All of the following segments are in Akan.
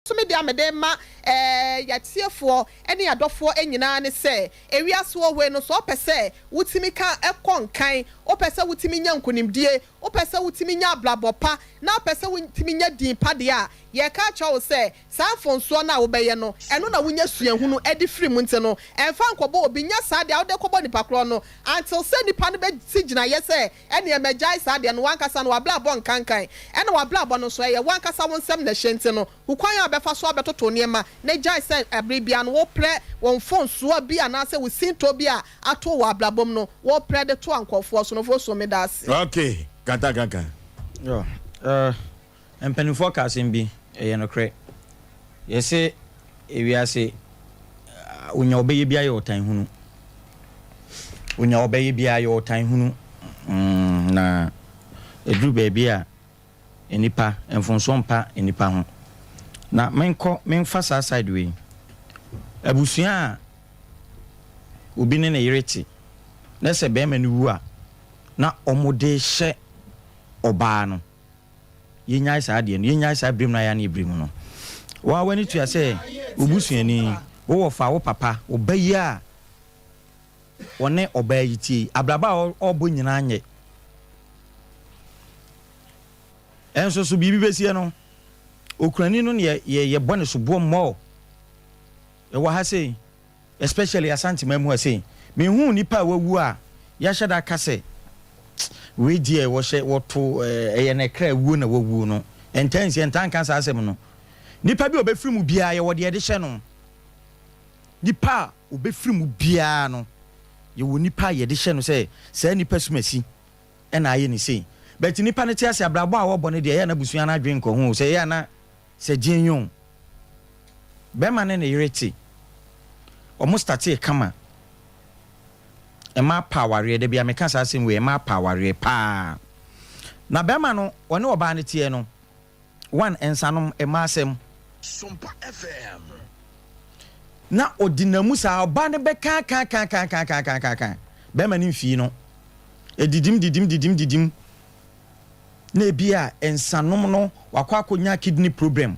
nso me deɛ a mede rema eh, yɛatiefoɔ ne yɛadɔfoɔ nyinaa ne sɛ, ewiase wɔ hɔ yi no, sɛ wopɛ sɛ wotumi ka kɔ nkan, wopɛ sɛ wotumi nya nkunimdie, wopɛ sɛ wotumi nya abrabɔ pa, na wopɛ sɛ wotumi nya din pa deɛ a, yɛreka akyerɛ wo sɛ, saa mfomsoɔ no a wobɛyɛ no, ɛno na wonya suahunu de firi mu nti no, ɛmfa nkɔbɔ obi. Nyɛ saa deɛ a wode rekɔbɔ nipa korɔ no, until sɛ nipa no bɛsi gyinaeɛ sɛ ɛneɛ magyae saa deɛ no, w'ankasa no w'abrabɔ nkankan, ɛna w'abrabɔ no nso ɛyɛ w'ankasa wo nsam na ɛhyɛ nti no, hu kwan a wobɛfa so abɛtoto nneɛma na gyae sɛ bere biara no woprɛ wo mfomsoɔ bi anaasɛ wo sintɔ bi a ato wo wɔ abrabɔ mu no, woprɛ de toa nkurɔfoɔ so no. Fosuo, meda ase. Ok, kanta kankan. Yo, eh, mpanimfoɔ ka asɛm bi, ɛyɛ nokorɛ. Yɛse ewiase, onya ɔbɛyɛ biara yɛ ɔtan hunu. Onya ɔbɛyɛ biara yɛ ɔtan hunu. Mm, na ɛduru baabi a, nnipa, mfomsoɔ mpa nnipa ho. Na menkɔ, memfa saa side wei. Abusua a obi ne ne yere te, na sɛ bɛrima no wu a, na wɔde rehyɛ ɔbaa no. Yɛnnyae saa adeɛ no, yɛnnyae saa birim no a yɛa ne yɛbiri mu no. Wo ara w'ani tua sɛ wo busuani, wo wɔfa, wo papa, wo ba yi a ɔne ɔbaa yi tie yi, abrabɔ a ɔrebɔ nyinaa nyɛ. Ɛnso so biribi bɛsie no, okurani no ne yɛbɔ ne soboɔ mmɔɔ. Ɛwɔ ha sei. Especially Asanteman mu ha sei, menhuu nipa a wawu a yɛahyɛ da aka sɛ wei deɛ wɔhyɛ wɔto ɛyɛ ne kra wuo na wawuo no. Ɛntaa nsi, ɛntaa nka saa asɛm no. Nipa bi a ɔbɛfiri mu biara yɛwɔ deɛ yɛde hyɛ no. Nipa a ɔbɛfiri mu biara no, yɛwɔ nipa a yɛde hyɛ no sɛ saa nipa sumasi ɛna ayɛ ne sei. But nipa no te ase abrabɔ a wɔbɔ no deɛ ɛyɛ a na abusua no adwene nkɔ ho o, sɛ ɛyɛ a na Sɛ gyenyoo. Bɛɛma ne ne yere te. Ɔmo startee kama. Mmaa pɛ awareɛ, dabia meka saa asɛm wei, mmaa pɛ awareɛ paa. Na bɛɛma no ɔne ɔbaa no teɛ no, one, nsanom, mmaa asɛm. Na ɔdi namu saa, ɔbaa no bɛkaakaakaakaakaakaakaaka, bɛɛma no mfii no. Ɛdidim didim didim didim. na ebia nsanom no wakɔ akɔnya kidney problem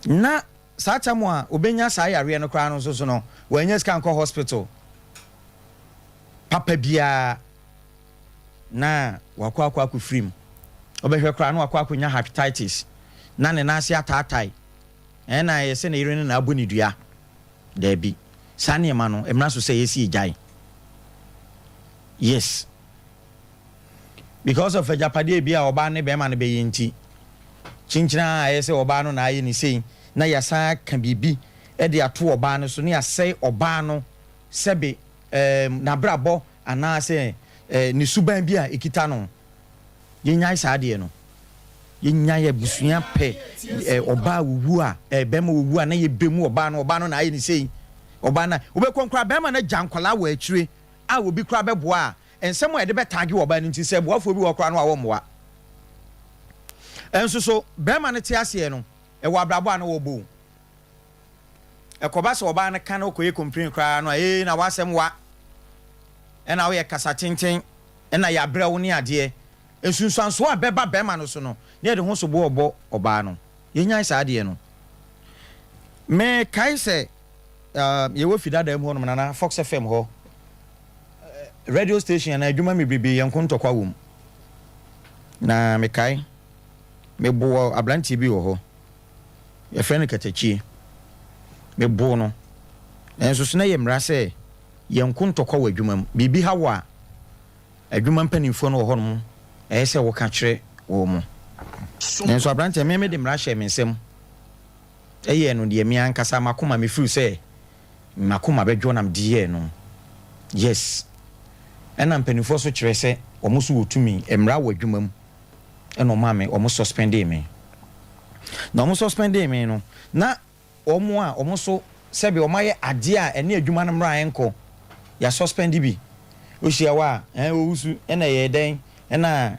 na saa tam a obenya saa yareɛ no koraa no nso so no wanya sika nkɔ hospital papa biara na wakɔ akɔ akɔfiri mu ɔbɛhwɛ koraa na wakɔ akɔnya hepatitis na ne nan ase ataatae ɛna ɛyɛ sɛ ne yere no na abɔ ne dua. Daabi saa nneɛma no mmra so sɛ yɛsi gyae yes. Because of agyapadeɛ bi a ɔbaa ne bɛrima no bɛyɛ nti, kyinkyin ara ayɛ sɛ ɔbaa no na ayɛ ne sei na yɛasan aka biribi de ato ɔbaa no so ne yɛasɛe ɔbaa no sɛbe ɛɛm n'abrabɔ anaasɛ ɛɛ ne suban bi a ɛkita no. Yɛnyae saa adeɛ no. Yɛnyae abusua pɛ ɛɛ ɔbaa wɔwu a ɛɛ bɛrima wɔwu a na yɛbɛ mu ɔbaa no ɔbaa no na ayɛ ne sei ɔbaa no wobɛkɔ nkora bɛrima no agya nkwadaa wɔ akyire a obi koraa bɛboa a, nsɛm a yɛde bɛtaage ɔbaa no nti, sɛ boafoɔ bi wɔ hɔ koraa no a wɔmmoa. Nso so barima no te aseɛ no, ɛwɔ abrabɔ a na wɔbɔ o. Ɛkɔba sɛ ɔbaa no ka na ɔkɔyɛ complain koraa no a, ee na w'asɛm wa, ɛna woyɛ kasa tenten, ɛna yɛabrɛ wo ne adeɛ. Nsunsuansoɔ a ɛbɛba barima no so no, na yɛde ho soboɔ rebɔ ɔbaa no. Yɛnyae saa adeɛ no. Mekae sɛ Yɛwɔ fi dada mu hɔnom nana Fox FM hɔ radio station anaa adwuma mi bebrebe yɛn ko ntɔkwa wɔ mu. Na mekae meboo aberanteɛ bi wɔ hɔ yɛfrɛ no Katakyie. Meboo no nanso so na yɛ mmara sɛ yɛn ko ntɔkwa wɔ adwuma mu. Biribi ha wo a adwuma mpanimfoɔ no wɔ hɔnom ɛyɛ sɛ woka kyerɛ wɔn mo. Nanso aberanteɛ me mede mmara hyɛɛ me nsam. Yɛɛ no deɛ me ankasa makoma me feel sɛ makoma bɛdwo na mede yɛɛ no yes ɛna mpaninfoɔ nso kyerɛ sɛ wɔn nso wɔ tumi mmara wɔ adwuma mu ɛna wɔn maa me wɔn suspendee me na wɔn suspendee me no na wɔn a wɔn nso sɛbi wɔn ayɛ adeɛ a ɛne adwuma no mmara ɛnkɔ yɛ suspend bi Wohyia wo a, ɛɛ owusu ɛna ɛyɛɛ dɛn ɛna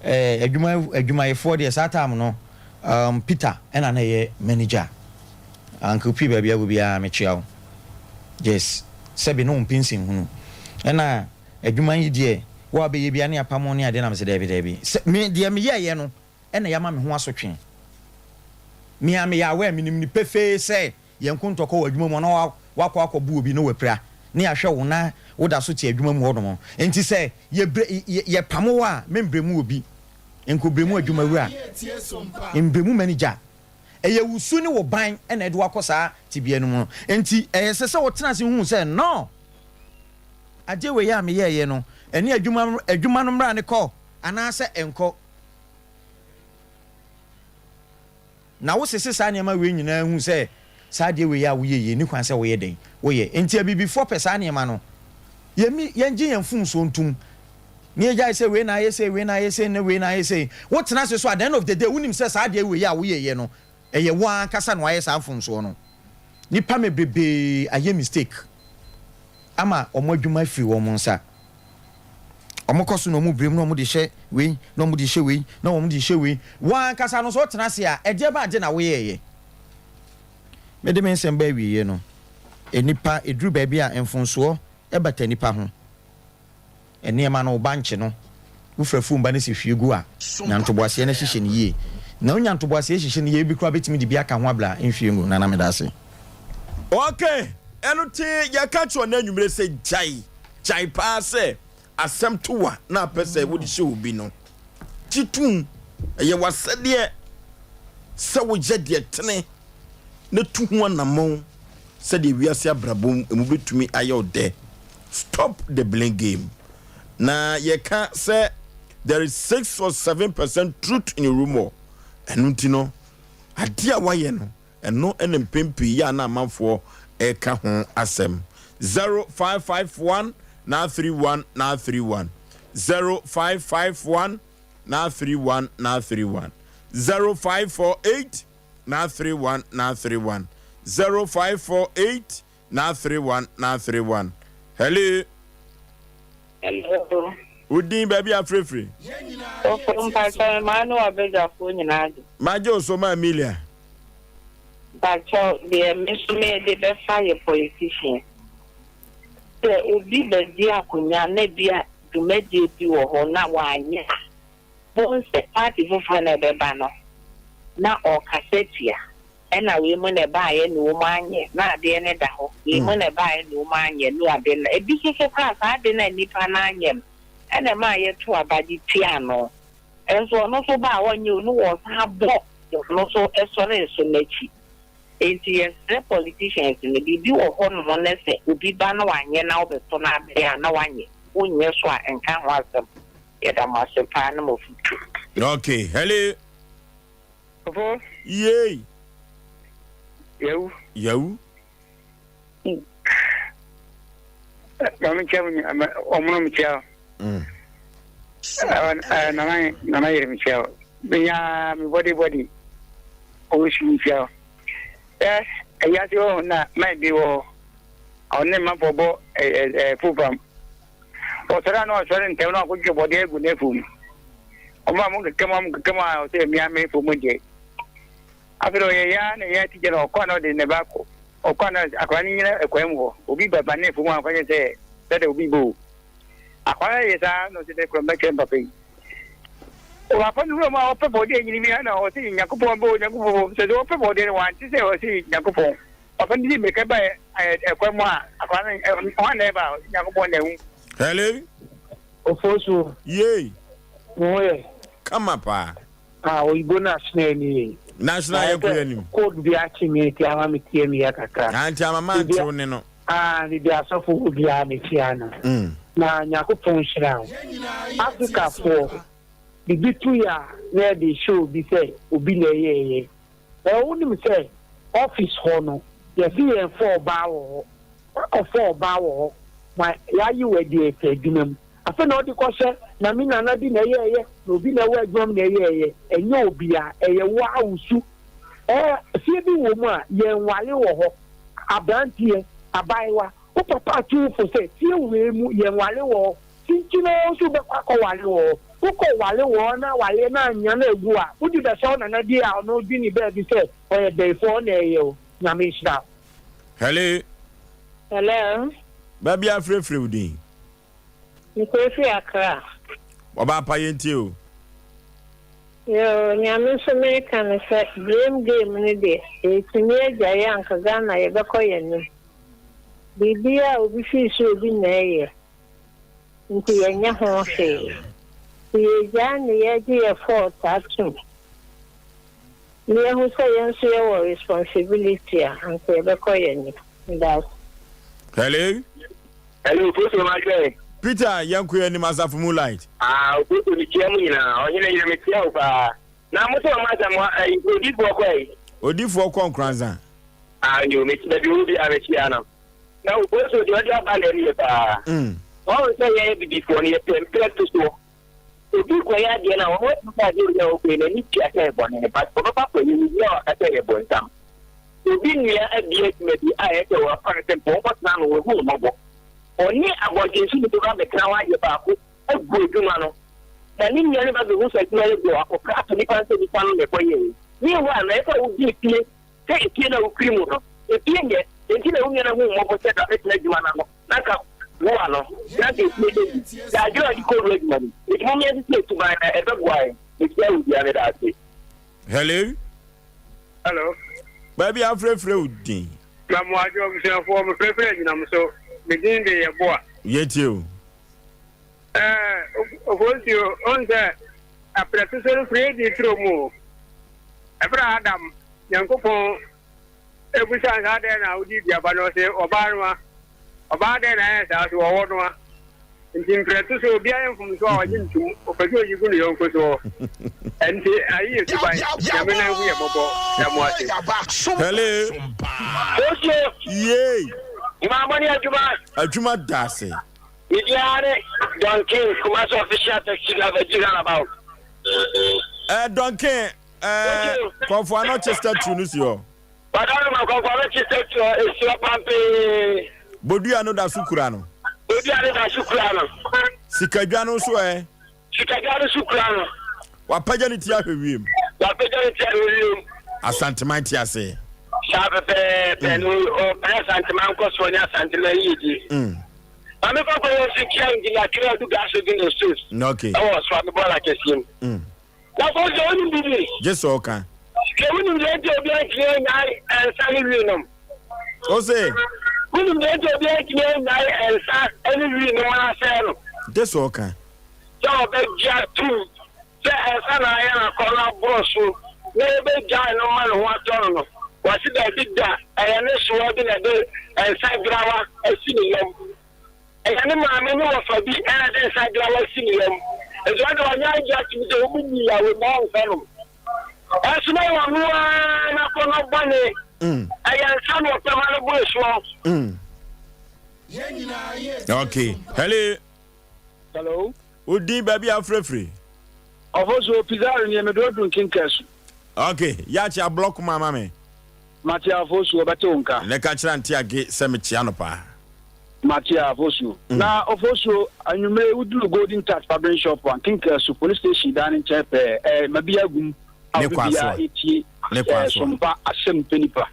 ɛɛ adwuma adwumayɛfoɔ deɛ saa time no um, Peter ɛna na ɛyɛ manager. Uncle P baabi a wɔ biara mekyea wo. Yes, sɛbi ne wo mpinsin hunu. Ɛna adwuma yi deɛ wo a wobɛyɛ biara ne apamo ne adeɛ na mesɛ daabi daabi. Sɛ me deɛ meyɛɛyɛ no ɛna yɛama me ho asotwe. Me ara meyɛ aware, menim no pefee sɛ yɛn nko ntɔkwa wɔ adwuma mu a na woakɔ akɔbo obi na wapira na yɛahwɛ wo na woda so te adwuma mu hɔnom. Enti sɛ yɛbrɛ, yɛpamo wo a, membrɛ mu obi, nkɔbrɛ mu adwumawura, mbrɛ mu manager. Ɛyɛ wo su ne wo ban na ɛde wo akɔ saa tebea no mu no. Enti ɛyɛ sɛ sɛ wotena ase hu sɛ, no, adeɛ wei a meyɛeɛ no, ɛne adwuma, adwuma no mmara no kɔ anaasɛ ɛnkɔ. Na wo sese saa nneɛma wei nyinaa hu sɛ saa adeɛ wei a woyɛ yi, ɛnni kwan sɛ woyɛ dɛn? Woyɛ. Enti abibifoɔ pɛ saa nneɛma no. Yɛmmi, yɛngye yɛn mfomsoɔ ntom. Na yɛgyae sɛ wei na ayɛ sei, wei na ayɛ sei, ne wei na ayɛ sei. Wotena ase so at the end of the day, wonim sɛ saa adeɛ wei a woyɛeɛ no, ɛyɛ wo ara ankasa na woayɛ saa mfomsoɔ no. Nnipa mebrebee ayɛ mistake ama wɔn adwuma afiri wɔn nsa. Wɔkɔ so na wɔn brem na wɔde hyɛ wei na wɔde hyɛ wei na wɔde hyɛ wei. Wo ankasa no sɛ wotena ase a, ɛdeɛ bɛn ade na woyɛeɛ? Mede me nsɛm ba awieeɛ no, nnipa, ɛduru baabi a mfomsoɔ bata nnipa ho. Nneɛma no, wo bankye no, wofiri afuom ba no sɛ hwie gu a, nya ntoboaseɛ na hyehyɛ no yie. Na wonya ntoboaseɛ hyehyɛ no yie, ebi koraa bɛtumi de bi aka ho abla nhwie ngu. Nana meda ase. Ok, ɛno te yɛka kyerɛ ɔnɛ anwummere sɛ gyae, gyae paa sɛ asɛm to wa na apɛ sɛ wode hyɛ obi no. Gye tom, ɛyɛ w'asɛdeɛ sɛ woyɛ deɛ tene na tu ho anammɔn sɛdeɛ wiase abrabɔ mu bɛtumi ayɛ wo dɛ. Stop the blame game. Na yɛka sɛ there is 6 or 7% truth in rumor. Ɛno nti no, adeɛ a wayɛ no, ɛno ɛna mpɛn pii yɛ a na amanfoɔ ɛka ho asɛm. 0551 931 931, 0551 931 931, 0548 931 931, 0548 931 931. Hello. Hello. Wodin, baabi afirifiri? Ofo mpakyɛ, maa ne wabadwafoɔ nyinaa de. Magye wo so, ma Amelia. Mpakyɛ, deɛ me nso mede bɛfa yɛ politician. Sɛ obi bɛgye akonnwa na bi a dwumadie bi wɔ hɔ na wanyɛ a, bohu sɛ party foforɔ na ɛbɛba no na ɔrekasa tia. Ɛna wei mu na ɛbaayɛ na wɔn anyɛ na adeɛ no da hɔ. Wei mu na ɛbaayɛ na wɔn anyɛ no ade no. Ebi nso so koraa, saa ade no a nipa no anyɛ no ɛna ɛma yɛto aba de tia ano. Nso ɔno nso ba a ɔnyɛ o no, wɔsan bɔ ɔno nso sɔre so n'akyi. Nti yɛsrɛ politicians no, biribi wɔ hɔnom ne sɛ obi ba na wanyɛ na wobɛto no abɛn a na wanyɛ, wonyɛ so a, nka ho asɛm. Yɛda mo ase paa ne mo fotu. Okay, hello. Papa. Yay. Yawu. Yawu. Maame kyia mu, ɔmono mi kyia. Nana, nana yɛrɛ mi kyia. Menya mi bɔdi bɔdi. Ɔwɔ si mi kyia. Ɛ ɛyɛ ase hɔ na man bi wɔ hɔ. Ɔne mmanfoɔ bɔ ɛ ɛ fufam. Ɔsɔre a na ɔsɔre ntɛm na ɔkɔtwitwa bɔdeɛ agu n'afuom. Ɔmo a mo keka mu a mo keka mu a, ɔsɛ mmea me afuom deɛ. Afei ɔyɛ ya na ya tikya na ɔkɔ a na ɔde ne ba kɔ. Ɔkɔ a na akwadaa no nyina ɛkwan mu hɔ. Obi ba ba ne afuom a, ɔka kyerɛ sɛ dada obi bɔ o. Akwadaa no yɛ saa na ɔsɛ dɛ kura mbɛkyerɛ mpapa yi. Ɔpapa no wura mu a ɔpɛ bɔdeɛ nyini bi na ɔsɛ Nyankopɔn bɔ o, Nyankopɔn bɔ o. Sɛ ɔpɛ bɔdeɛ no wante sɛ ɔsɛ Nyankopɔn. Papa no di mmirika ba ɛkwan mu a, akwadaa no hwan na ɛba a, Nyankopɔn na ɛhu. Hello. Ofosu. Yay. Mo ho yɛ? Kama paa. Ah, oyibo national ni yɛ. National yɛ kɔ anim. Code bi akye mi nti ama mi tie mi yɛ kakra. Ah, nti ama ma ntew ne no. Ah, bibi asɔfo wɔ biara mi tia no. Na Nyankopɔn nhyira wo. Africafoɔ, bibi to yɛ a na yɛde hyɛ obi sɛ obi na ɛyɛ yɛ. Ɛ wonim sɛ office hɔ no yɛse yɛn fa ɔbaa wɔ hɔ, wakɔfa ɔbaa wɔ hɔ ma yɛaye wo adi afiri adwuma mu. Afei na ɔde kɔhyɛ na me nana bi na ɛyɛɛyɛ na obi na ɛwɔ adwuma mu na ɛyɛɛyɛ. Ɛnyɛ obia, ɛyɛ wo ara wo su. Ɛ fie bi wɔ mu a yɛnwale wɔ hɔ. Abranteɛ, abaayewa, wo papa atu wo fo sɛ fie wei mu yɛnwale wɔ hɔ. Kyinkyin ara nso wobɛkɔ akɔware wɔ hɔ. Wokɔware wɔ hɔ na awareɛ no annya na agu a, wode bɛhyɛ wo nana bi a ɔno dwene baabi sɛ ɔyɛ bɛyifoɔ ɔna ɛyɛ o. Nyame nhyira wo. Hello. Hello. Baabi afrɛfrɛ wo din? Mefrɛ firi Accra. Ɔbaa pa, yɛntie o. Yoo, nea me nso meka ne sɛ blame game no deɛ yɛtumi agyae a anka Ghana yɛbɛkɔ yɛn anim. Biribiara a obi fii sɛ obi na ɛyɛ nti yɛnyɛ ho hwee. Nti yɛgyae ne yɛgye yɛ fault atom na yɛhu sɛ yɛn nso yɛwɔ responsibility a anka yɛbɛkɔ yɛn anim. Medase. Hello. Hello, Ofosuo Makyɛ. Peter, yɛnkɔ yɛn anim asafo Moonlight. Ah, Ofosuo mekyia mo nyinaa. Ɔhene yere mekyia wo paa. Na mo sɛ ɔmo asɛm wa ɛyi odifoɔ kɔ ɛyi. Odifoɔ kɔ Nkoranza. Ah, yo, me baabi ɔwɔ biara mekyia no. Na Ofosuo deɛ ɔde aba na ɛno yɛ paa. Ɔho sɛ yɛn abibifoɔ no yɛpɛ mprɛ to soɔ. Obi kɔyɛ adeɛ no a ɔno atumi sɛ adeɛ wei a ɔkɔyɛ n'ani tua sɛ ɛyɛ bɔne but ɔbɛkɔ akɔyɛ no obi a waka sɛ ɛyɛ bonsam. Obi nua abue adwuma bi a ɛyɛ sɛ wɔafa no sɛ mpo ɔnkɔtena ano, wahu no mmɔbɔ. Ɔne abɔntenso nipa ba bɛtena hɔ ayɛ baako agu adwuma no, na ne nua no ba bɛhu sɛ adwuma no gu a, wakɔka ato nipa no sɛ nipa no na ɛkɔyɛe. Meanwhile, na ɛyɛ sɛ wogye efie sɛ efie no a wofiri mu no, efie nyɛ, enti na wo nua no ahu wo mmɔbɔ sɛ bra bɛtena adwuma no ano na anka boa no, na anka efie bɛgu. Sɛ adwene a ɔde kɔwura adwuma no mu. Enti mom yɛnsesa yɛn suban na ɛbɛboa yɛn. Mekyia wo biara, meda ase. Hello. Hello. Baabi a afrɛfrɛ wo din. Na mo adwo abusuafoɔ mefrɛfrɛ anyinam so me din de Yeboah. Yɛtie o. Ɛɛ Ofosuo wohu sɛ aprɛtoso no firi Eden turo mu o. Ɛberɛ a Adam Nyankopɔn ɛbusa no sɛ adɛn na wodi duaba no ɔse ɔbaa no a Ɔbaa dɛn na ayɛ saa? So ɔwɔ no a? Nti mprɛto so obiara yɛ mfomso a ɔgye ntom, ɔpɛ sɛ oyi gu ne yɔnko soɔ. Ɛnti ayi yɛ suban, Nyame na nhu yɛ mmɔbɔ, da mo ase. Hello. Osuo. Yay. Maamɔ ne adwuma. Adwuma da ase. Me biara ne Don King, Kumasi official taxi driver, G roundabout. Eh, Don King, eh, kɔnfo ano statue no si hɔ. Ɔda no ma kɔkɔɔ no te sɛ tuo esuo pampee. Bodua no da so kura no. Bodua no da so kura no. Sikadwa no nso ɛ? Sikadwa no so kura no. Wapagya ne ti ahwɛ wiem. Wapagya ne ti ahwɛ wiem. Asanteman te ase. Saa pɛpɛɛpɛ no ɔpɛ Asanteman nkɔsoɔ ne Asanteman yiyedie. Maame kɔkɔɔ yɛ nso kyia Engineer Twere Adu Gaso Guinness Stores. Okay. Ɛwɔ Soame bɔɔla kɛseɛ mu. Na afei sɛ wonim biribi. Gye sɛ ɔka. Sɛ wonim deɛ nti a obiara ntumi annyae nsa ne wii nom. O se. Wonim deɛ nti a obiara ntumi annyae nsa ne wii nom asɛe no. Gye sɛ ɔka. Sɛ ɔbɛgye atom sɛ nsa na ayɛ no akɔnnɔ aboro so na yɛbɛgyae no ma ne ho atɔ no no, wɔse daabi da, ɛyɛ ne soa bi na ɛde nsa grawa asi ne yam. Ɛyɛ ne maame ne wɔfa bi na ɛde nsa grawa si ne yam. Nso ɔde ɔnyɛ agye atom sɛ wɔn mu yɛ wɔn nsa nom. Ɛnso na wɔn ano ara n'akɔnnɔ bɔne. Ɛyɛ nsa na ɔpɛ ma no boro soɔ. Okay. Hello. Hello. Odin baabi afrɛfrɛ. Ɔfo so Pizarro ni mede odu nkenka su. Okay, yakye ablɔk ma ama me. Mate Afosu, ɔbɛte wo nka. Ne ka kyerɛ Auntie Age sɛ mekyea no paa. Mate Afosu. Na Ofosuo, anwummere yi woduru Golden Touch Barbering Shop a, Nkenkasu Police Station dan no nkyɛn pɛɛ, ɛɛ, ma bi agum a Ne obi kwan so biara a. etie Ne kwan ɛɛ, so a. sompa asɛm pɛ nipa.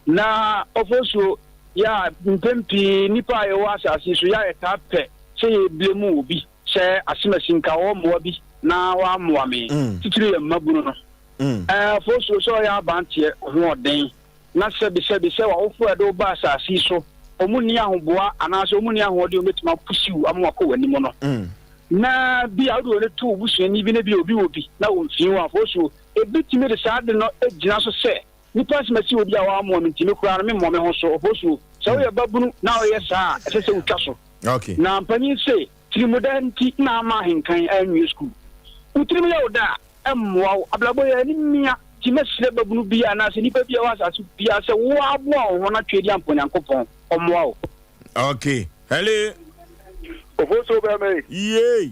Na Ofosuo, yɛ a mpɛn pii nnipa a yɛwɔ asase yi so, yɛ a yɛtaa pɛ sɛ yɛblame obi sɛ asemasi nka ɔwɔ mmoa bi na wammoa me, titiriw yɛn mmabunu no. Ɛɛ, sɛ ɔyɛ abanteɛ hoɔden, na sɛbesɛbe sɛ w'awofo a ɛde wo baa asase yi so, wɔn nni ahoboa anaasɛ wɔn nni ahoɔden a wɔbɛtumi apusiw ama wakɔ w'anim no. Na bi a wode w'ani to wo busuani bi na bi a obi wɔ bi na wɔmfii wo afɔresuo. Ebi tumi de saa ade no gyina so sɛ, Nnipa asɛm asi obi a wammoa me nti, me koraa no memmɔ me ho so. Ɔfɔsuo, sɛ woyɛ babunu na woyɛ saa a, ɛsɛ sɛ wotwa so. Na mpanyin se, Tirimuda nti na amma ahenkan anwie sukuu. Wo tirim yɛ wo dɛ a, Ɛmmoa wo. Abrabɔ yi, ani mmia. Nti mɛsrɛ babunu biara anaasɛ nipa bi a ɛwɔ asase biara sɛ wo ara boa wo ho na twɛ di ampa Onyankopɔn ɔmmoa wo. Ok hello. Ofosuo bɛrima yi. Yay.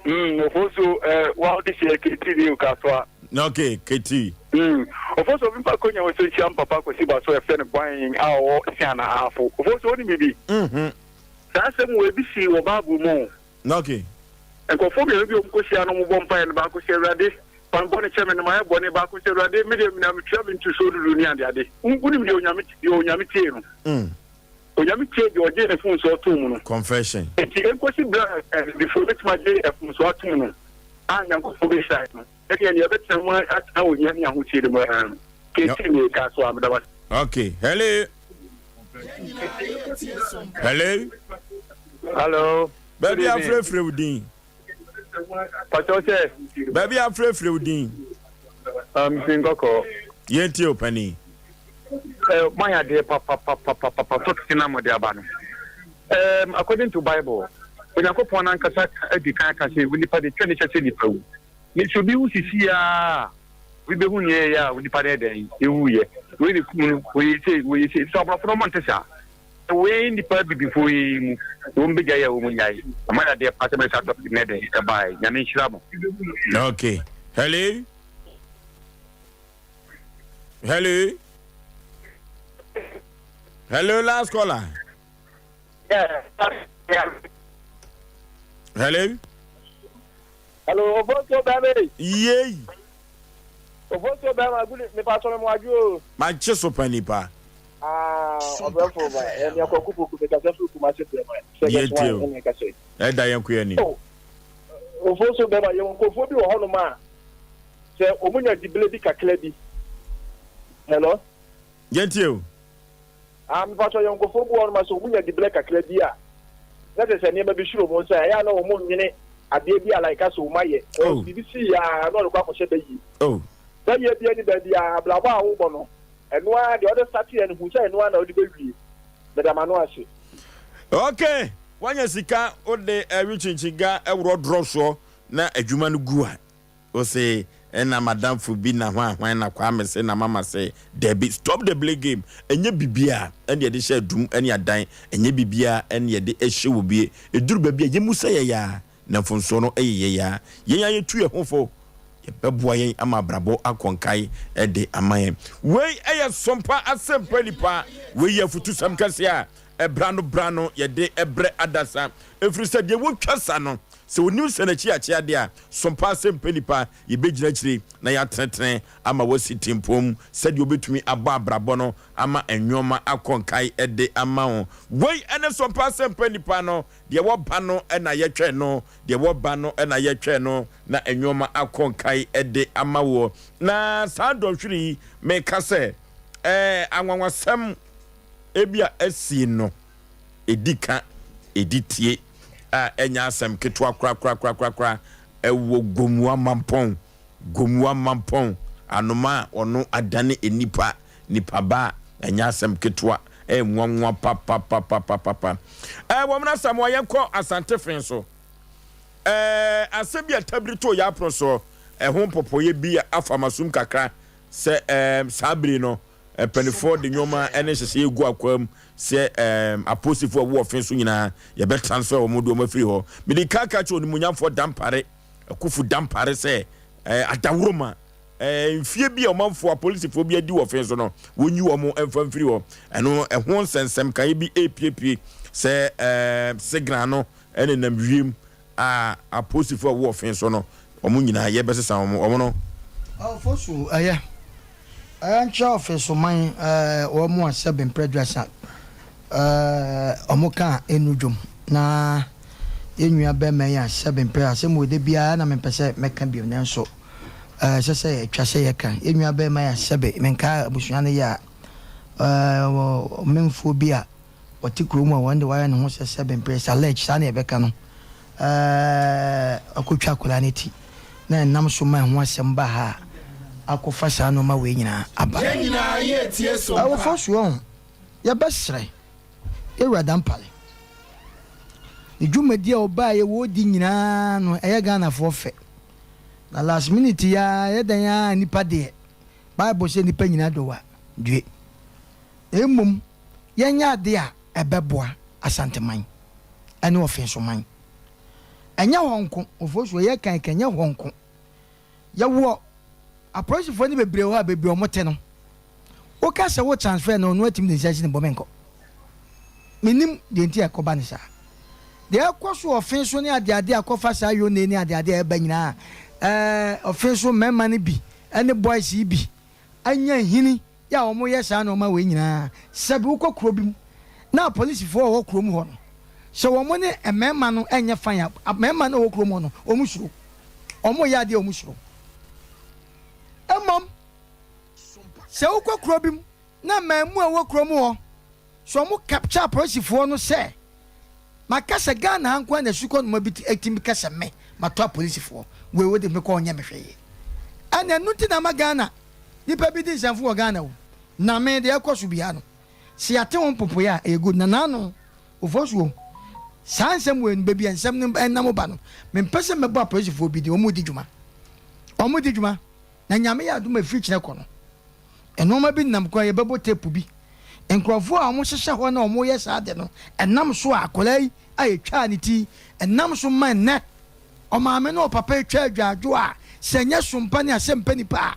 Mm, Ofosuo, eh, wa ɔde hyɛ KT ni Okasoa. Ok, KT. Mm, Ofosuo mi pa konya wɔ so nhyia mpapa kwasi ba so ɛfɛ no bwan a ɔwɔ Siana Ahafo. Ofosuo wonim bibi? Mhm. Saa asɛm wɔ ebi sii wɔ Bible mu o. Okay. Nkurɔfoɔ mmienu bi a wɔkɔhyia no wɔbɔ mpaeɛ no, baako sɛ, Awurade, fa me bɔne kyɛ me na mayɛ bɔne. Baako sɛ, Awurade, me deɛ na metua me ntosoɔ dudu ne adeade. Wonim deɛ Onyame, deɛ Onyame tiee no? Onyame tiee deɛ ɔgyee ne mfomsoɔ too mu no. Confession. Enti ɛnkɔsi berɛ a abibifoɔ bɛtumi agye mfomsoɔ atom no a Nyankopɔn bɛhyira yɛn no. Ɛdeɛ nea ɛbɛtena mu atena ohia ne ahokyere no mu ara no. Kete me ka so a meda wase. Okay, hello. Hello. Hello. Baabi afrɛfrɛ wo din. Pakyɛw sɛ. Baabi afrɛfrɛ wo din. Mfiri nkɔkɔɔ. Yɛn tie o panin. Eh, moayɛ adeɛ papapapapapa topic na mode aba no. Um, according to Bible, Onyankopɔn ankasa adi kan aka sɛ onipa de twɛ ne hyɛ sɛ nipa wu. Ne sɛ obi wu sisi a, obi bɛhu nea ɛyɛ a onipa no ɛdɛn ɛwuiɛ. Wei ne kum no, wei sei, wei sei. So aborɔfo no ɔmo nte saa. Wɔ yɛn nnipa abibifoɔ yi mu, wɔn bɛgyae a wɔn nyae. Moayɛ adeɛ paa sɛ mode saa topic no ɛdɛn ɛbaeɛ. Nyame nhyira mo. Okay. Hello. Hello. Hello, last caller. Hello. Hello, Ofosuo bɛrima. Yei. Ofosuo bɛrima, good me pa sɔrɔ mu adwo o. Ma kye so pa nipa. Ah, ɔbrɛfo ba, ɛmi akɔku poku mi kasa firi Kumasi brɛma. Sɛ kɛse wa ɛna ɛkasa yi. Ɛda yɛn ko yɛn ni. Oh, Ofosuo bɛrima, yɛ wɔn nkurɔfoɔ bi wɔ hɔnom a, sɛ wɔn nya dibile bi kakra bi. Hello. Yɛn tie o. Ah, mepakyɛw, yɛn nkurɔfoɔ bi wɔ hɔnom a sɛ wɔnya diberɛ kakra bi a, na kyerɛ sɛ nneɛma bi hyere wɔn nsa a, ɛyɛ a na wɔnnwene adeɛ bi a like asɛ wɔn ayɛ. Oh. Biribi si yɛ a, na ɔde kɔ akɔhyɛ bayie. Oh. Bayie bi ani baabi a, abrabɔ a wobɔ no, ɛno ara deɛ ɔde starteɛ no, hu sɛ ɛno ara na wode bɛwie. Meda m'ano ase. Okay, woanya sika wode ɛwe kyinkyiga worɔ drɔ soɔ na adwuma no gu a, Ose ɛna madamfo bi na hwan hwan na Kwame se na mama se dabi stop the blame game ɛnyɛ bibia ɛne yɛde hyɛ adum ɛne adan ɛnyɛ bibia ɛne yɛde ɛhyɛ wɔ bie ɛduru baabi a yɛmu sɛ yɛyɛ a na mfomsoɔ no ɛyɛ yɛyɛ a yɛn a yɛtu yɛn ho fo yɛbɛboa yɛn ama abrabɔ akɔ nkae ɛde ama yɛn wei ɛyɛ sompa asɛmpa nipa wei yɛ afutusɛm kɛseɛ a ɛbra no bra no yɛde ɛbrɛ adasa ɛfiri sɛ deɛ wɔtwa sa no Sɛ onim sɛ n'akyi akyea de a, so paa sɛ mpɛ nnipa yebegyina akyire na yɛatenetene ama wasi tempɔn mu sɛdeɛ obetumi abɔ abrabɔ no ama nnoɔma akɔ nkae de ama wo? Wei ne so paa sɛ mpɛ nnipa no, deɛ wɔba no na yɛtwɛn no, deɛ wɔba no na yɛtwɛn no na nnoɔma akɔ nkae de ama woɔ. Na saa dɔnhwere yi meka sɛ, ɛɛ, anwanwasɛm ebi a asi no, ɛdi ka, ɛdi tie a ɛnyɛ asɛm ketewa korakorakorakorakora ɛwɔ Gomoa Mampɔn, Gomoa Mampɔn, anoma a ɔno adane nnipa, nipa ba a ɛnyɛ asɛm ketewa, ɛyɛ nwanwa papapapapapa. Ɛɛ wɔn Asamoah yɛnkɔ Asante fen so. Ɛɛ asɛm bi a tabiri too yɛ apono soɔ, ɛho mpɔpɔyɛ bi afa masum kakra sɛ ɛɛ saa bere no Mpaninfoɔ de nnoɔma ne nhyehyɛeɛ gu akwaa mu sɛ apolisifoɔ a ɛwɔ ɔfe so nyinaa yɛbɛ transfer wɔn de wɔn afiri hɔ. Mede kan ka kyerɛ onimuonyamfoɔ Dampare, Akufu Dampare sɛ adaworoma mfie bi a ɔmanfoɔ apolisifoɔ bi adi wɔ ɔfe so no wɔnyi wɔn mfa mfiri hɔ. Ɛno ɛho nsɛnsɛm kaeɛ bi ɛrepiepie sɛ signal no nenam wiem a apolisifo a wɔwɔ ɔfe so no, wɔn nyinaa yɛbɛsesa wɔn, wɔn no. Ɔfo so ɛyɛ ɛyɛ nkyerɛ ɔfe so man ɛɛ wɔn a sɛbe mprɛ aduasa ɛɛ wɔn ka a ɛnu dwom na yɛn nua bɛrima yi a sɛbe mprɛ asɛm wɔ de biara na mempɛ sɛ mɛka bio nanso ɛɛ ɛsɛ sɛ ɛtwa sɛ yɛka yɛn nua bɛrima yi a sɛbe menkaa abusua no yɛ a ɛɛ wɔ memfoɔ bi a Ɔte kurom a wɔn de wayɛ ne ho sɛ sɛbe mprɛ salɛj saa na yɛbɛka no ɛɛ akɔtwa akwadaa no ti na ɛnam so ma ɛho asɛm ba ha a akɔfa saa nnoɔma wei nyinaa aba. Yɛn nyinaa yɛ tie so mpa. Awofo so ɔho yɛbɛsrɛ yɛwura Dampare ne dwumadi a ɔbaeɛ wɔredi nyinaa no ɛyɛ Ghanafoɔ fɛ na last minute yi ara ɛyɛ dɛn ara nnipa deɛ Bible sɛ nnipa nyinaa dɔ wo a due na mmom yɛnyɛ ade a ɛbɛboa Asanteman ne Ɔfensoman. Ɛnyɛ hɔ nko, Ofosuo, yɛka yi ka, ɛnyɛ hɔ nko. Yɛwɔ apolisifoɔ no bebree wɔ hɔ a baabi a wɔte no, woka sɛ wo transfer no, ɔno atumi de nsa asi ne bo, menkɔ. Mennim deɛ nti a ɛkɔba no saa. Deɛ ɛkɔ so wɔ Ɔfenso ne adeade a ɛkɔfa saa Yone ne adeade a ɛba nyinaa, ɛɛ Ɔfenso mmarima no bi ne boys yi bi anya nhini yɛ a wɔyɛ saa nnoɔma wei nyinaa, sɛbi wokɔ kuro bi mu na apolisifoɔ a wɔwɔ kurom hɔ no, sɛ wɔn ne mmarima no nyɛ fine a, mmarima no a wɔwɔ kurom hɔ no, wɔn suro. Wɔn yɛ adeɛ a wɔn suro. Mmom, sɛ wokɔ kuro bi mu na mmaamua a wɔwɔ kurom hɔ, sɛ wɔn capture apolisifoɔ no sɛ, maka sɛ Ghana ha nko ara na sukɔnoma bi tumi ka sɛ me matɔ apolisifoɔ, wei wode me kɔ ɔnyɛ me hwee. Ɛna ɛno nti na ama Ghana nipa bi di nsɛmfo wɔ Ghana o. Na me deɛ ɛkɔ so biara no, sɛ yɛate ho mpopoeɛ a, ɛyɛ good. Na naano, Ofosuo, saa nsɛm wei no, baabi a nsɛm no nam ba no, mempɛ sɛ mɛbɔ apolisifoɔ bi din, wɔn redi dwuma. Wɔn redi dwuma. Na Nyame yɛ adom a ɛfiri kyerɛ kɔ no, nnoɔma bi nam kwan, yɛbɛbɔ tape bi. Nkorɔfoɔ a wɔhyehyɛ hɔ na wɔyɛ saa ade no, ɛnam so a akwadaa yi a yɛtwaa ne ti yi, ɛnam so ma nnɛ ɔmaame ne ɔpapa atwa adwaadwo a, sɛ ɛnyɛ sompa ne asɛmpa nipa a,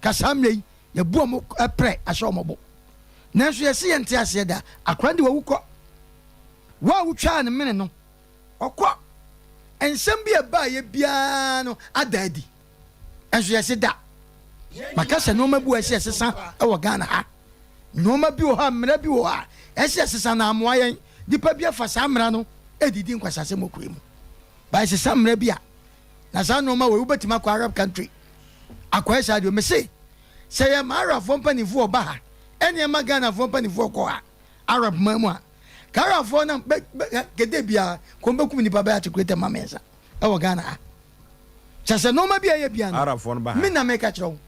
ka saa mmerɛ yi, yɛbu wɔn prɛ ahyɛ wɔn bo. Nanso yɛse yɛnte aseɛ da, akwadaa no deɛ wawu kɔ. Wo a wotwaa ne mene no, ɔkɔ. Nsɛm bi a ɛbaeɛ biara no ada adi. Nso yɛse da. Maka sɛ nnoɔma bi wɔ hɔ ɛsɛ yɛsesa wɔ Ghana ha. Nnoɔma bi wɔ hɔ a, mmara bi wɔ hɔ a ɛsɛ yɛsesa na amoa yɛn. Nipa bi afa saa mmara no redidi nkwasasɛm wɔ kuro yi mu. Ba yɛsesa mmara bi a, na saa nnoɔma wei wobɛtumi akɔ Arab country akɔyɛ saa deɛ. Mese sɛ yɛma Arabfoɔ mpanimfoɔ ba ha ɛne ɛma Ghanafoɔ mpanimfoɔ kɔ ha Arab man mu a, ka Arabfoɔ no bɛ bɛ kɛdɛ biara kɔn bɛkum nipa bɛyɛ atekureta ma mmiɛnsa ɛwɔ Ghana ha. Kyɛ sɛ nneɛma bi a ɛyɛ bia no, Arabfoɔ no ba ha. me na meka kyerɛ wo.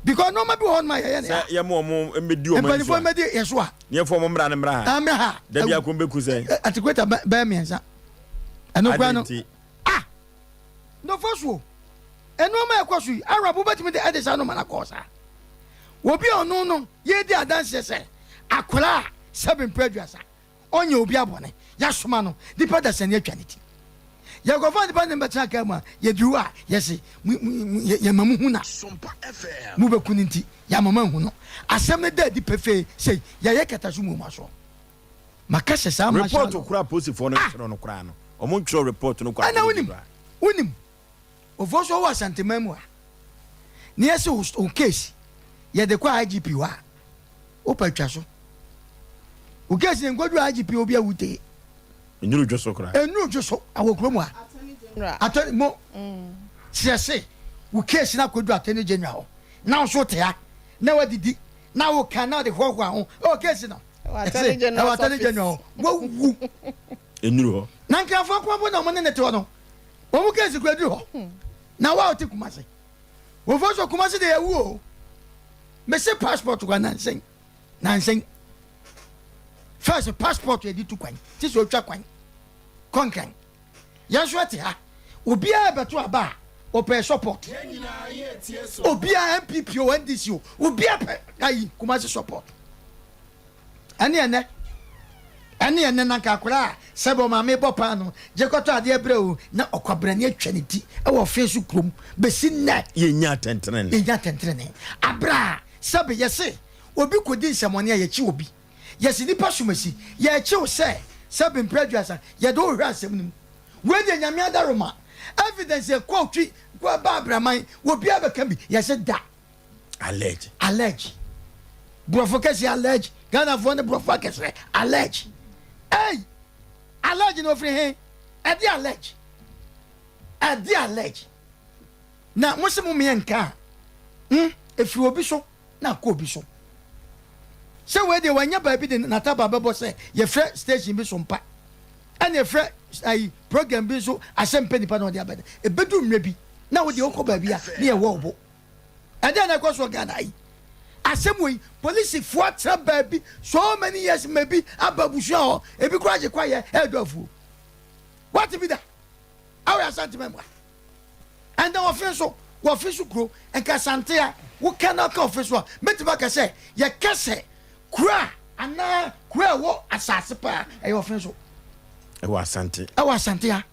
Because nneɛma bi wɔ hɔ nom a yɛyɛ ne Sɛ ha. yɛma wɔn mmɛdi wɔn ani so Mpanimfoɔ a. mmɛdi yɛ so a. Ne yɛmfa wɔn mmra no mmra ha. Ah, mmra ha. Da bi ako bɛku sɛn? Atekureta bɛyɛ mmiɛnsa. Ɛno koraa Adɛn no. nti? Ah! Nɔfɔ so o. Nneɛma a ɛkɔ so yi, Arab wobɛtumi de ɛde saa nneɛma no akɔ hɔ saa? Obi a ɔno no yɛredi adanseɛ sɛ akwadaa a sɛbe mprɛ aduasa Ɔnyɛ obi abɔne. Yɛasoma no, nipa dasani atwa ne ti. Yɛkɔfa nipa ne no bɛtena kaa mu a, yɛduru hɔ a, yɛse, Yɛma mo hu no a, mobɛku no nti, yɛama moanhu no. Asɛm no da adi pefee sei, yɛyɛ kɛtɛso muamuasoɔ. Maka sɛ saa martial Report law. koraa apolisifoɔ no Ah! twerɛ no koraa no, wɔn ntwerɛ report no kɔ Ɛna apolisi wonim, koraa. wonim, Ofosu ɔwɔ Asanteman mu ha, na yɛse wo case yɛde kɔ IGP hɔ a, Wopɛ twa so. Wo case no nkodu IGP obi a wute. Ennuru dwo so koraa. Ennuru dwo so awɔ kurom ha. Attorney mo. Sɛ yɛse wo case no akodu Attorney General hɔ na wo nso wote ha na wadidi na woka na ɔde hoahoa ho ɛwɔ case no. Ɛwɔ Attorney General hɔ. Wawu. Ennuru hɔ. Na Nkrafoɔ nko mpo na wɔn ne ne te hɔ no. Wɔn case kura duru hɔ. Na wo a wote Kumasi. Wɔfa so Kumasi de yɛwu o. Mese passport kwa nansen nansen first passport yɛde tu kwan ti sɛ otwa kwan kɔnkran yɛn nso ɛte ha obiara bɛto aba a ɔpɛ support obiara NPP o NDC o obiara pɛ ayi Kumasi support. Ɛne ɛnɛ ɛne ɛnɛ na nka akwadaa a sɛbe ɔmaame bɔ paano gye kɔtɔ adeɛ brɛ o na ɔkwabrane atwa ne ti wɔ ɔfe so kurom bɛsi nnɛ. Yɛnnya atɛntenenee. Yɛnnya atɛntenenee. Aberɛ a sɛbe yɛse obi kɔdi nsɛmɔne a yɛkye obi. Yɛse nipa somasi yɛkye wo sɛ sɛbe mprɛ aduasa yɛde wo hwehwɛ asɛm no mu. Wei deɛ Nyame adaroma evidence ɛkɔ twi kɔ ba abraman obiara bɛka bi yɛse da. Allege. Allege. Borɔfo kɛseɛ allege. Ghanafoɔ ne borɔfo akɛseɛ allege. Ei! Allege na ofiri he? Ɛde allege. Ɛde allege. Na mo se mo meɛ nka a, hmm, efiri obi so na akɔ obi so. Sɛ wei deɛ wanya baabi de n'ataba bɛbɔ sɛ yɛfrɛ station bi so mpa. Ɛna yɛfrɛ ayi program bi nso asɛmpɛ nipa na ɔde abɛda. Ebedu mmerɛ bi na wo deɛ wokɔ baabi a ne yɛwɔ wo bo. Ɛdeɛn na ɛkɔ so wɔ Ghana ha yi? Asɛm wei, polisifoɔ atena baabi so many years ma ebi aba abusua hɔ, ebi koraa gye kwaeɛ ɛredɔ afuo. Wate bi da? Awɔ Asante man mu ha. Ɛnna wɔfe nso, wɔfe so kuro, nka Asante a, woka na ɔka ɔfe so a, mɛtumi aka sɛ yɛka sɛ kuro a anaa kuro a ɛwɔ asase paa ɛyɛ ɔfe so. Ɛwɔ Asante. Ɛwɔ Asante ha.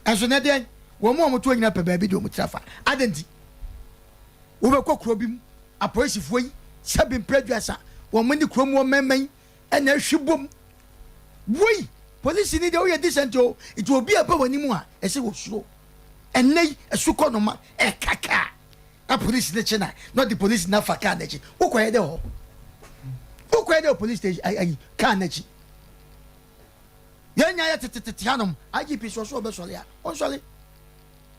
Ɛnso nɛ deɛn, wɔn a wɔtoɔ nyina pɛ baabi de wɔn tiri afa. Adɛn nti? Wobɛkɔ kuro bi mu, apolisifoɔ yi, sɛbi mprɛ aduasa, wɔn ne kurom hɔ mmarima yi na ahwi bom. Woi, polisini deɛ woyɛ decent o, nti obi a ɛba w'anim a, ɛsɛ wɔsuro. Ɛnnɛ yi, asukɔnoma ɛka kaa, na polisi no kye na, na ɔde polisi no afa kaa n'akyi. Wokɔyɛ dɛ hɔ? Wokɔyɛ dɛ wɔ polisi station, ayi, kaa n'akyi? Yɛn nyinaa yɛ tetetete hanom, IGP sɛ ɔsɛ ɔbɛsɔre a, ɔnsɔre.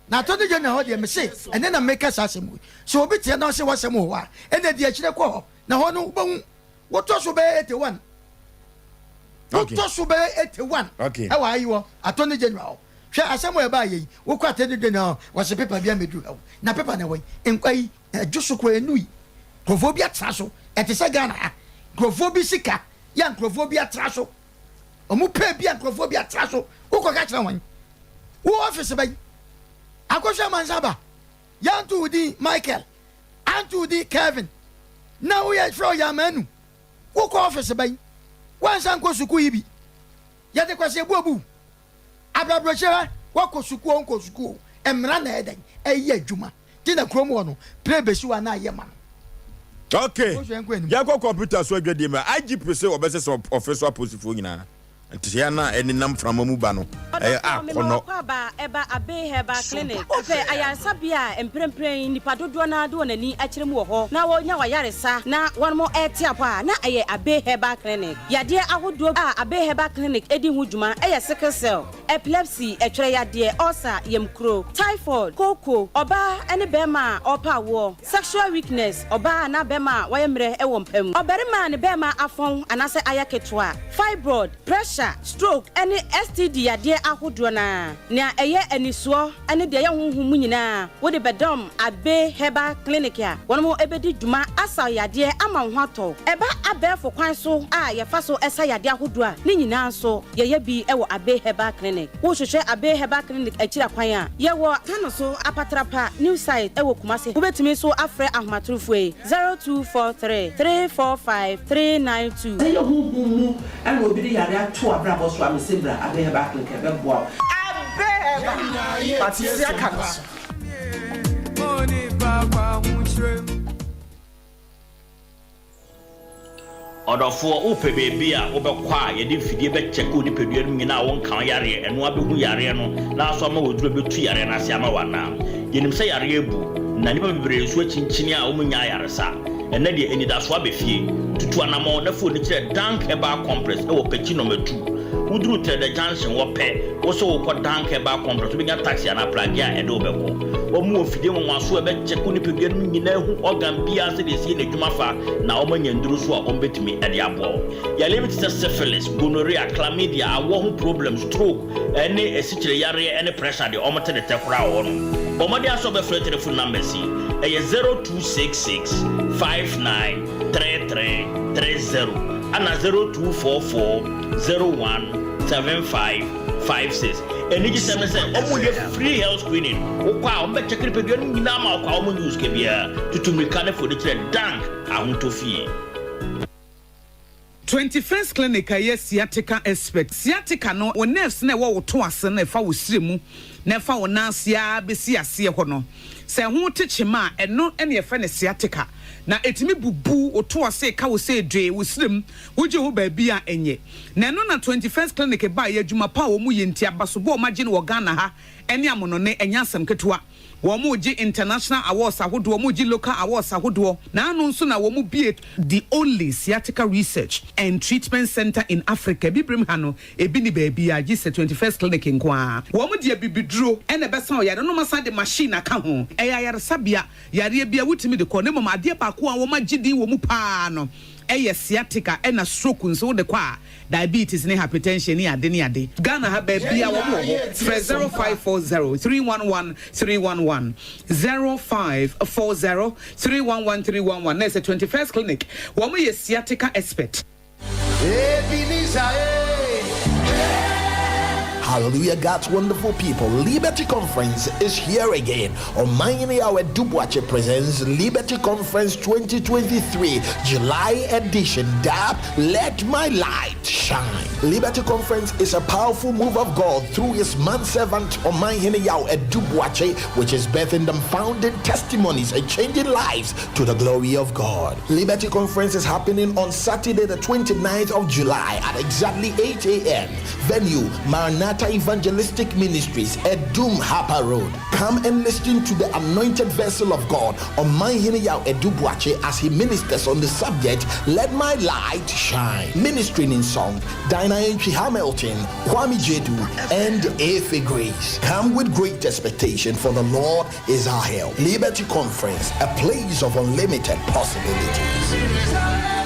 Na Attorney General hɔ deɛ mese ɛnɛ na meka saa asɛm wei, sɛ obi teɛ na ɔse w'asɛm wɔ hɔ a, ɛnna di akyire kɔ hɔ, na hɔ no wobɛhu wotɔ so bɛyɛ 81. Wotɔ so bɛyɛ 81 ɛwɔ ayi hɔ, Attorney General hɔ. Hwɛ asɛm a ɛbaa yɛ yi, wokɔ Attorney General hɔ, wɔse paper bi ammɛduru ha o, na paper no ɛwɔ yi, nkwa yi, ɛdwo so koraa ɛnui. Nkurɔfoɔ bi atra so, ɛte sɛ Ghana ha, nkurɔfoɔ bi sika yɛ a nkurɔfoɔ bi atra so. Wɔn pɛ bi a nkurɔfoɔ bi atra so, wokɔka kyerɛ wɔn. Wo office bɛn? Akosua Mansa ba, yɛanto wo din Michael, anto wo din Kevin, na woyɛ frɛ wo Yamanu. Wokɔ office bɛn? Woansan nkɔ sukuu yi bi. Yɛde Kwasi Abuabu wo. Abrabrokyire ha, woakɔ sukuu o, wonkɔ sukuu o, mmara na ɛyɛ dɛn? Ɛyɛ adwuma. Nti na kurom hɔ no, play bɛsi hɔ a na ayɛ ma no. Okay, yɛnkɔ kɔmputa so adwadie mu. IGP sɛ wɔbɛsesa ɔfɛ so apolisifoɔ nyinaa. Ntetea no a ɛnenam mframa mu ba no yɛ Ɔdɔfoɔ, mema akɔnnɔ. w'akwaaba ɛba Abbey Herbal Clinic. Wopɛ ayaresabea a mprempren nnipa dodoɔ no ara de wɔn ani akyerɛ mu wɔ hɔ na wɔnya w'ayaresa na wɔnom rete apɔ a, na ɛyɛ Abbey Herbal Clinic. Yadeɛ ahodoɔ a Abbey Herbal Clinic di ho dwuma yɛ sickle cell, epilepsy, ɛtwerɛ yadeɛ, ulcer, yamkuro, typhoid, kooko, ɔbaa ne barima a ɔrepɛ awoɔ, Sexual weakness, ɔbaa anaa bɛrima a wayɛ mmerɛ wɔ mpa mu, ɔbarima a ne bɛrima afɔn anaasɛ ayɛ ketewa, fibroid, pressure, stroke ne STD yadeɛ ahodoɔ no ara. Nea ɛyɛ anisoɔ ne deɛ ɛyɛ honhom mu nyinaa wode bɛdɔm Abbey Herbal Clinic a wɔn bɛdi dwuma asa wo yadeɛ ama wo ho atɔ wo. Ɛba abɛɛfo kwan so a yɛfa so sa yadeɛ ahodoɔ a, ne nyinaa nso yɛyɛ bi wɔ Abbey Herbal Clinic. Wohwehwɛ Abbey Herbal Clinic akyiri akwan a, yɛwɔ Tano so Apatrapa New Site wɔ Kumasi. Wobɛtumi nso afrɛ ahomatorofoɔ yi, 0243 345 392. Sɛ ɛyɛ honhom mu na obi de yare ato w'abrabɔ so a, mese bra Abbey Herbal Clinic ɛbɛboa wo. Abbey Herbal, mate aka no so. Ɔdɔfoɔ, wopɛ baabi a wobɛkɔ a yɛde mfidie bɛkyɛke wo nipadua no mu nyinaa a wonka wo yareɛ, ɛno ara bɛhu yareɛ no na aso ama wo aduro a ɛbɛtu yareɛ no ase ama wo anaa? Yɛnim sɛ yareɛ abu, na nnipa bebree nso akyinkyini a wɔnnya ayaresa. Ɛnnɛ deɛ, anidasoɔ aba fie. Tutu anammɔn na fa w'ani kyerɛ Dank Herbal Complex wɔ Pekyi Nɔma Tu. Woduru Trɛdɛ Junction hɔ pɛ, wo sɛ worekɔ Dank Herbal Complex, wobɛnya taxi anaa pragea a ɛde wo bɛkɔ. Wɔn wɔ mfidie nwanwasoɔ a ɛbɛkyɛke wo nipadua no mu nyinaa ahu organ biara sɛdeɛ ɛsi yɛ n'adwuma fa na wɔanya nnuro nso a wɔbɛtumi de aboa wo. Yareɛ bi te sɛ syphilis, gonorrhea, chlamydia, awoɔ ho problems, stroke, ne asikyire yareɛ ne pressure deɛ wɔte ne tɛ koraa wɔ hɔnom. Bɔ mmɔden ara sɛ wobɛfrɛ telephone numbers yi, ɛyɛ 0266 59 33 30 ɛna 0244 01 75 56. Anigyesɛm ne sɛ wɔyɛ free health screening. Wokɔ a wɔbɛkyɛke nipadua no nyinaa ma wokɔ a wɔnnye wo sika biara. Tutu mmirika ne fa w'ani kyerɛ Dank Ahotɔ Fie. 21st Clinic a ɛyɛ sciatica expert. Sciatica no, wo nerves no a ɛwɔ wo to ase no a ɛfa wo srɛ mu na ɛfa wo nan ase ara bɛsi aseɛ hɔ no, sɛ ɛho te kyema a, ɛno na yɛfrɛ no sciatica. Na ɛtumi bubu wo to ase, ɛka wo sɛ dwee, wo srɛ mu, wogye ho baabi a ɛnyɛ. Na ɛno na 21st Clinic baeɛ, adwuma pa a wɔyɛ nti, abasobɔ a wɔagye no wɔ Ghana ha ne amonɔne, ɛnyɛ asɛm ketewa. Wɔregye international awards ahodoɔ, wɔregye local awards ahodoɔ, na ano nso na wɔbue the only sciatica research and treatment centre in Africa, Abibirem ha no, ebi nni baabiara gye sɛ 21st Clinic nko ara. Wɔde abibiduro na ɛbɛsa ɔyare no, na wɔasan de machine aka ho. Ɛyɛ ayaresabea, yareɛ biara wotumi de kɔ, na mmom adeɛ baako a wɔagye din wɔ mu pa ara no yɛ sciatica, ɛna stroke nso wode kɔ a, Diabetes ne hypertension ne ade ne ade. Ghana ha baabiaa wɔn wɔ hɔ. Frɛ 0540 311 311, 0540 311 311 na ɛsɛ 21st clinic wɔn yɛ sciatica expert. Ebenezer eh. Hallelujah, God's wonderful people. Liberty Conference is here again. Omayini Awe Dubuache presents Liberty Conference 2023, July edition. Dab, Let My Light Shine. Liberty Conference is a powerful move of God through his manservant Omayini Yao Edubuache, which is birthing them founding testimonies and changing lives to the glory of God. Liberty Conference is happening on Saturday, the 29th of July at exactly 8 a.m. Venue, Maranatha. Maranatha Evangelistic Ministries at Doom Harper Road. Come and listen to the anointed vessel of God, Omanhene Yaw Adu Boakye, as he ministers on the subject, Let My Light Shine. Ministering in song, Dinah Entry Hamilton, Kwame Jedu, and Efe Grace. Come with great expectation, for the Lord is our help. Liberty Conference, a place of unlimited possibilities.